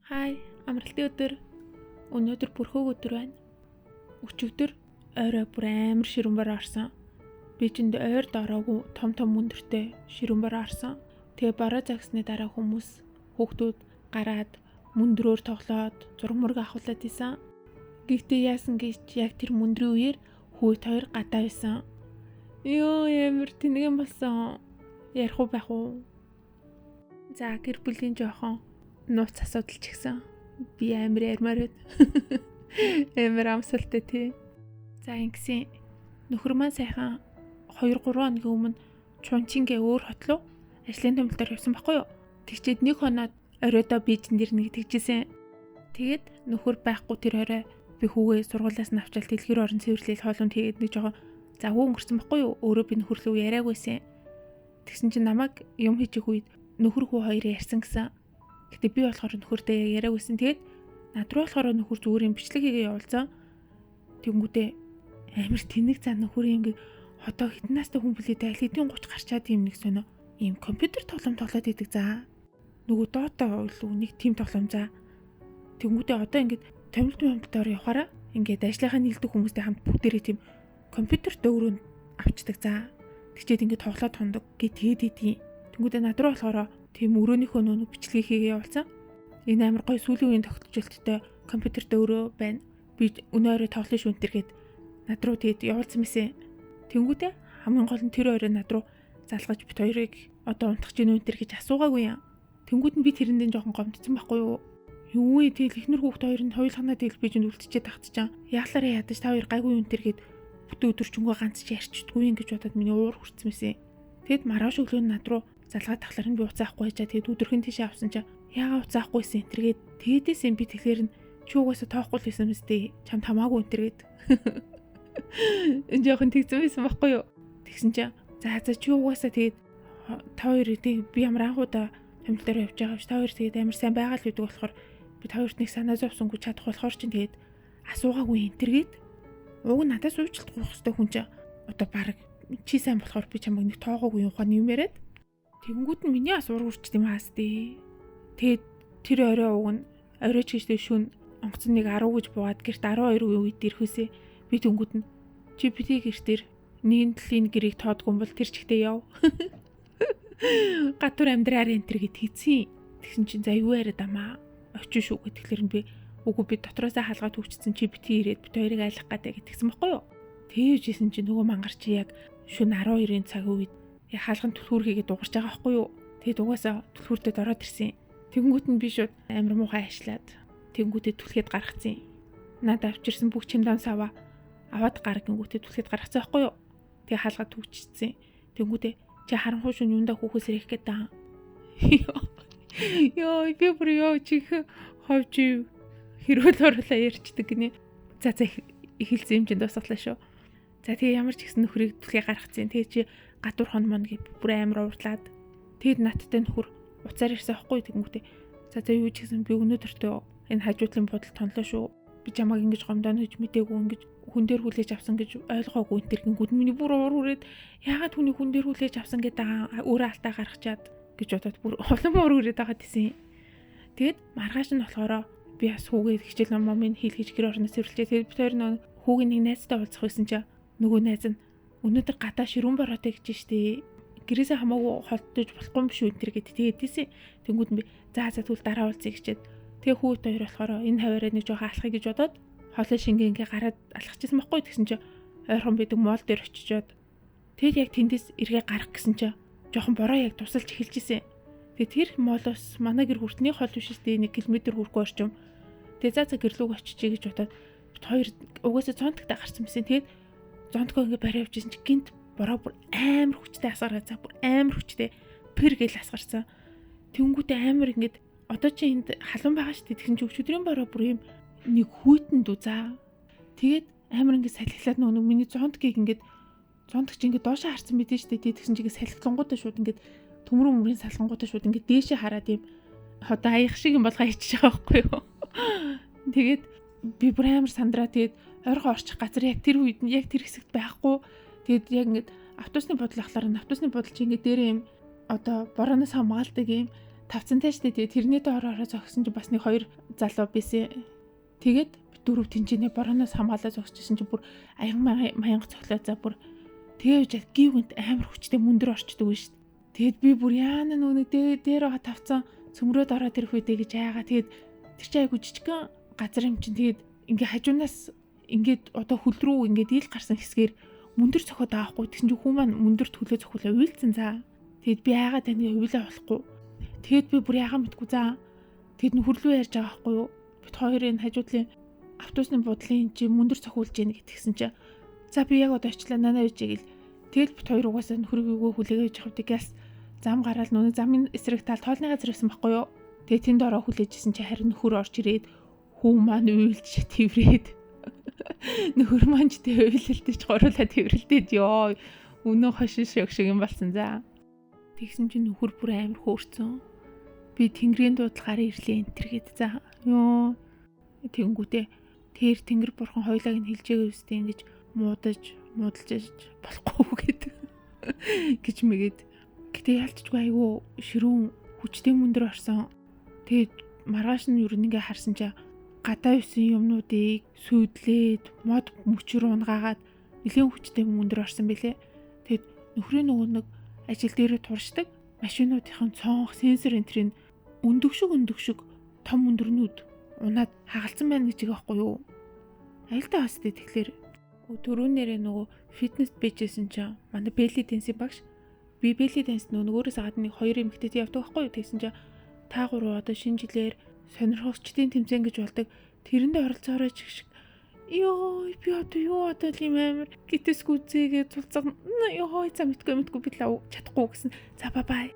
Хай, амралтын өдөр. Өнөөдөр бүрхөг өдөр байна. Өчигдөр орой бүр амар ширүүн бороо орсон. Би чинд ойр дороогүй том том өндөртэй ширүүн бороо орсон. Тэгээ бороо загсны дараа хүмүүс хүүхдүүд гараад мөндрөөр тоглоод зураг мөрөг авахлаад исэн. Гэхдээ яасан гэж яг тэр мөндрийн үеэр хүүхэд хоёр гадаа байсан. Йоо, амар тэнэгэн болсон. Ярих уу байх уу? За, гэр бүлийн жоохон нууц асуудал ч гэсэн би амар ярмаар байна. Амар амсалтай тий. За, ингэсэн нөхөр маань сайхан 2-3 хоногийн өмнө Чунчингээ өөр хот руу ажлын томилтоор явсан байхгүй юу? Тэгчээд нэг хоноод оройдоо би чин дэр нэг тэгжсэн. Тэгээд нөхөр байхгүй тэр орой би хүүгээ сургуулиас нь авчаал дэлгэр орон цэвэрлэл хоолунд хийгээд нэг жоохон завгүй өнгөрсөн байхгүй юу? Өөрөө би нөхөрлөө яриагүйсэн. Тэгсэн чинь намайг юм хийчих үед нөхөр хүү хоёр ярьсан гэсэн. Гэтэ би болохоор нөхөртэй яг яриагүйсэн. Тэгээд над руу болохоор нөхөр зүгээр юм бичлэг хийгээ явуулсан. Тэнгүүдээ амар тэнэг заа нөхөр юм ингээд одоо хэдэн настай хүн бүлээ аль хэдийн 30 гарчаад юм нэг сонио. Ийм компьютер тоглоом тоглоод идэг заа. Нөгөө Dota илүү нэг тим тоглоом заа. Тэнгүүдээ одоо ингээд томилт момтоор явахаараа ингээд ажлынхаа нийлдэг хүмүүстэй хамт бүгдээрээ тийм компьютертэй өөрөө авчдаг заа. Тэгчээд ингээд тоглоод тондог гэ тэгээд идэв. Тэнгүүдээ над руу болохоор тийм өрөөнийхөө нөө бичлэгийг хийгээ явуулсан. Энэ амар гоё сүүлийн үеийн тогтолцолттой компьютертэй өрөө байна. Би өнөө орой тоглоно шүү энэ төр гээд над руу тэгээд явуулсан мэсэн. Тэнгүүдээ хамгийн гол нь тэр орой над руу залгаж бит хоёрыг одоо унтах чинь энэ төр гэж асуугаагүй юм. Тэнгүүд нь би тэрэндээ жоохон гомдсон байхгүй юу? Юу вэ? Тэгэл эхнэр хүүхд хоёр нь хоёулахнаа тэгэл би чинь үлдчихэд тагтчихсан. Яалаараа ядаж та хоёр гайгүй юм төр гээд бүтэн өдөржингөө ганц чи ярьчдгүй юм гэж бодоод миний уур хүрсэн мэсэн. Тэгэд маргааш өглөө нь над руу залгаад тахлаар нь би уцаа авахгүй байжаа. Тэгэд өдөрхөн тийшээ авсан чинь яагаад уцаа авахгүйсэн энэ тэргээд тэгэдээсэн би тэгэхээр нь чи угаасаа тоохгүй л байсан мэт чамд хамаагүй энэ тэргээд энэ жоохон тэгсэн байсан байхгүй юу? Тэгсэн чинь за чи угаасаа тэгээд та хоёр тэг би ямар анхудаа томилтоор явж байгаа биш. Та хоёр тэгээд амар сайн байгаа л гэдэг болохоор би та хоёрт нэг санаа зовсонгүй чадах болохоор чинь тэгээд асуугаагүй энэ тэргээд уг нь надаас уучлалт гуйх хэрэгтэй хүн чинь одоо баг чи сайн болохоор би чамайг нэг тоогоогүй юм ухаан юм яриад тэгэнгүүт нь миний бас уур хүрчт юм хаас дээ. Тэгээд тэр орой уг нь орой ч гэжтэй шүн онгоцон нэг 10 гэж буугаад гэрт 12 үед ирэхээсээ би тэнгүүд нь чи битгий гэртэр нэгэн талын гэрийг тоодгүй юм бол тэр чигтээ яв. Гатур амьдраар энэ төр гэд хийцэн. Тэгсэн чинь за юу яриад амаа очин шүү гэд тэгэхээр би үгүй би дотроосоо хаалгаа төвчсөн чи битгий ирээд бит хоёрыг айлах гэдэг гэтгсэн баггүй юу. Тэвжсэн чинь нөгөө мангар чи яг шөнө 12-ын цаг үед хаалган түлхүүр хийгээд дуурч байгаа байхгүй юу. Тэгээд угаасаа түлхүүртээ ороод ирсэн. Тэнгүүт нь би шууд амар муухай ажиллаад тэнгүүтээ түлхээд гаргацсан. Надад авчирсан бүх чимдам саваа аваад гар гингүүтээ түлхээд гаргацсан байхгүй юу. Тэгээ хаалгаа төвчсөн. Тэнгүүтээ чи харанхуй шөнө юундаа хүүхээс ирэх гээд байгаа. Йоо би бүр ёо чих ховж хэрүүл оруулаа ярьчдаг гинэ. За эхэлсэн юм чинь дуусгалаа шүү. За тэгээ ямар ч ихсэн нөхрийг түлхээ гаргацсан. Тэгээ чи гадуур хон мон гэж бүр амар уурлаад. Тэгэд надтай нөхөр уцаар ирсэн аахгүй тэгэнгүүтээ. За юу ч гэсэн би өнөөдөртөө энэ хажуудлын бодол тонлоо шүү. Би чамайг ингэж гомдооно гэж мдээгүй ингэж хүн дээр хүлээж авсан гэж ойлгоогүй энэ төр гингүүд миний бүр уур хүрээд яагаад хүний хүн дээр хүлээж авсан гэдэг өөрөө алтаа гаргачаад гэж бодоод бүр улам уур хүрээд байгаа гэсэн. Тэгэд маргааш нь болохоор би бас хүүгээ хичээл номоо минь хийлгэж гэр орноос цэвэрлжээ. Тэгээд бид хоёр нөө хүүгийн нэг найзтай уулзах байсан чинь нөгөө найз нь өнөөдөр гадаа ширүүн бороотой гэж штэ. Гэрээсээ хамаагүй холдож болохгүй юм шүү энэ төр гэд тэгээд тийсэн. Тэнгүүд нь би за тэгвэл дараа уулзъя гэчээд тэгээ хүүхэд хоёр болохоор энэ хаваараа нэг жоохон алхахыг гэж бодоод хоолой шингээ ингээ гараад алхажсэн байхгүй тэгсэн чинь ойрхон бидэг моол дээр очичоод тэгээд яг тэндээс эргээ гарах гэсэн чинь жоохон бороо яг тусалж эхэлж исэн. Тэгээ тэр моолоос манай гэр хүртний хол биш үү 1 км хүрэхгүй орчим. Тэгээ за гэрлүүг очичээ гэж бодоод бит хоёр угаасаа цонтогтой гарсан байсан. Тэгээд зонтгоо ингээ барай явжсэн чинь гинт бороо бүр амар хүчтэй асгараа за бүр амар хүчтэй пэр гэл асгарсан. Тэнгүүтээ амар ингээд одоо чи энд халуун байгаа шүү дээ. Тэгсэн чи өчигдрийн бороо бүр юм нэг хүйтэн дүү за. Тэгээд амар ингээд салхилаад нөгөө миний зонтгийг ингээд зонтгч ингээд доошоо харсан мэдэн шүү дээ. Тэгсэн чи ингээд салхилангуудаа шууд ингээд төмрөн мөрийн салхангуудаа шууд ингээд дээшээ хараад юм одоо аях шиг юм болгоо хийчих байгаа байхгүй юу. Тэгээд би бүр амар сандраа тэгээд ойрхон орчих газар яг тэр үед нь яг тэр хэсэгт байхгүй. Тэгээд яг ингээд автобусны бодол ахлаар автобусны бодол чи ингээд дээрээ юм одоо борооноос хамгаалдаг юм Тавцантай штэ, тэгээ тэрний доор ороо зогсон чи бас нэг 2 залуу бисэн. Тэгээд бид дөрөв тэнцэнэ борооноос хамгаалаа зогсчихсэн чи бүр аян маянга цоглоо за бүр тэгээ явж гівгэнт амар хүчтэй мөндөр орчдөг шүү дээ. Тэгэд би бүр яана нөгөө дээр байгаа тавцан цөмрөөд ороод ирэх үедээ гэж айгаа. Тэгээд тэр чинь айгу жижигхэн газар юм чинь тэгээд ингээ хажуунаас ингээд одоо хөл рүү ингээд ил гарсан хэсгээр мөндөр цохоод байгаа хгүй. Тэгсэн чинь хүн маань мөндөр төлөө цохиулаа уйлцсан за. Тэгэд би айгаа таны уйлаа болохгүй. Тэгэд би бүр яагаа мэдгүй за. Тэгэд нөхөрлөө ярьж байгаа хгүй юу. Бид хоёрын хажуудлын автобусны буудлын чи мөндөр цохиулж гин гэтгсэн чи. За би яг одоо очлаа нанаа үжи гэл. Тэгэл бит хоёр угаасаа нөхрийгөө хүлээгээ явж байгаа гээс зам гараал нүг замын эсрэг тал тоолны газар байсан байхгүй юу. Тэгээ тэнд ороо хүлээжсэн чи харин нөхөр орж ирээд хүү маань уйлж тэрврээд нөхөр маань ч тэг уйлэлтэж гуруулаа тэрвэрлдээд ёо өнөө хошин шиг шиг юм болсон за. Тэгсэн чинь нөхөр бүр амар хөөрцөн. Би тэнгэрийн дуудлагаар ирлээ энэ төр гээд за. Ёо тэнгүүтээ тэр тэнгэр бурхан хоёлааг нь хилжээгөө өстэй ингэж муудаж муудалж болохгүй гэдэг гэж мэгээд. Гэтэ ялцчгүй айгүй ширүүн хүчтэй мөндөр орсон. Тэгээд маргааш нь ер нь ингээ харсан чи гадаа юусэн юмнуудыг сүйдлээд мод мөчөр унгаагаад нэлээд хүчтэй мөндөр орсон бэлээ. Тэгээд нөхрийн нөгөө нэг ажил дээрээ туршдаг машинуудын цонх сенсор энтрийн өндөг шиг том өндөрнүүд унаад хагалцсан байна гэж байгаа байхгүй юу? Аюултай бас дээ тэгэхээр түрүүнээрээ нөгөө фитнес бэжсэн чинь манай belly dance-ийн багш би belly dance нөгөөрөөс гадна нэг хоёр эмэгтэйтэй явдаг байхгүй юу? Тэгсэн чинь та гурав одоо шинэ жилээр сонирхогчдын тэмцээн гэж болдог тэрэндээ оролцоорой ч гэх шиг. Йоо би одоо юу одоо юм амар гитэсгүй зээгээ цулцаг ёо за мэдгүй би л чадахгүй гэсэн. За бай бай.